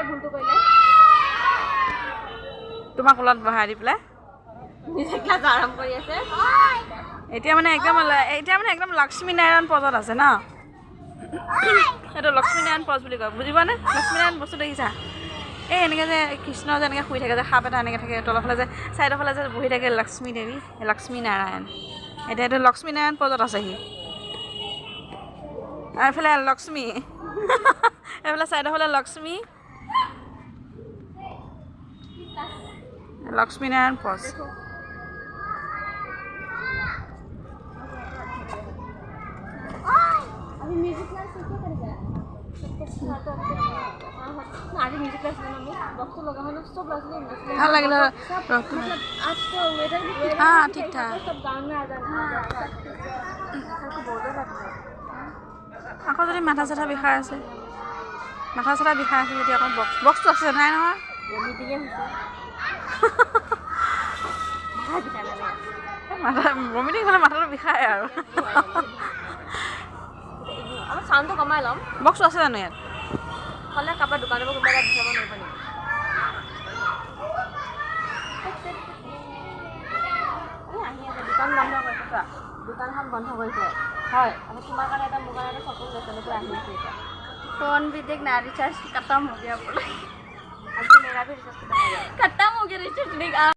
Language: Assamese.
ভুলটো কৰিলে তোমাক কোলাত বহাই দি পেলাই নিজে ক্লাছ আৰম্ভ কৰি আছে। এতিয়া মানে একদম লক্ষ্মী নাৰায়ণ পজত আছে ন। সেইটো লক্ষ্মী নাৰায়ণ পজ বুলি কয়, বুজি পোৱা নে? লক্ষ্মী নাৰায়ণ বস্তু দেখিছা? এই এনেকৈ যে কৃষ্ণ যে এনেকৈ শুই থাকে যে, সাপ এটা এনেকৈ থাকে, তলৰ ফালে যে ছাইডৰ ফালে যে বহি থাকে লক্ষ্মী দেৱী, লক্ষ্মী নাৰায়ণ। এতিয়া এইটো লক্ষ্মী নাৰায়ণ পজত আছে সি। এইফালে লক্ষ্মী, এইফালে ছাইডৰ ফালে লক্ষ্মী, লক্ষ্মী নাৰায়ণ পজ। ভাল লাগিল। हाँ ठीक था। আকৌ যদি মাথা চাথা বিষাই আছে, মাথা চাথা বিষাই আছে যদি আকৌ বক্সটো আছে নাই নহয়। মাথা বমিটিং হ'লে মাথাটো বিষায় আৰু। চাউণ্ডটো কমাই ল'ম। বক্সটো আছে জানো ইয়াত? হ'লে কাৰোবাৰ দোকানৰ পৰা কোনোবা এটা বিচাৰিব নোৱাৰিব নেকি? আহি আছে, দোকান বন্ধ কৰিছে, চোৱা দোকানখন বন্ধ কৰিছে। হয়, আকৌ তোমাৰ কাৰণে এটা, মোৰ কাৰণে এটা চকু লৈছে, এনেকৈ আহি আছে এতিয়া। फोन भी देखना, रिचार्ज खत्म हो गया बोला। आज मेरा भी रिचार्ज खत्म हो गया। खत्म हो गया रिचार्ज।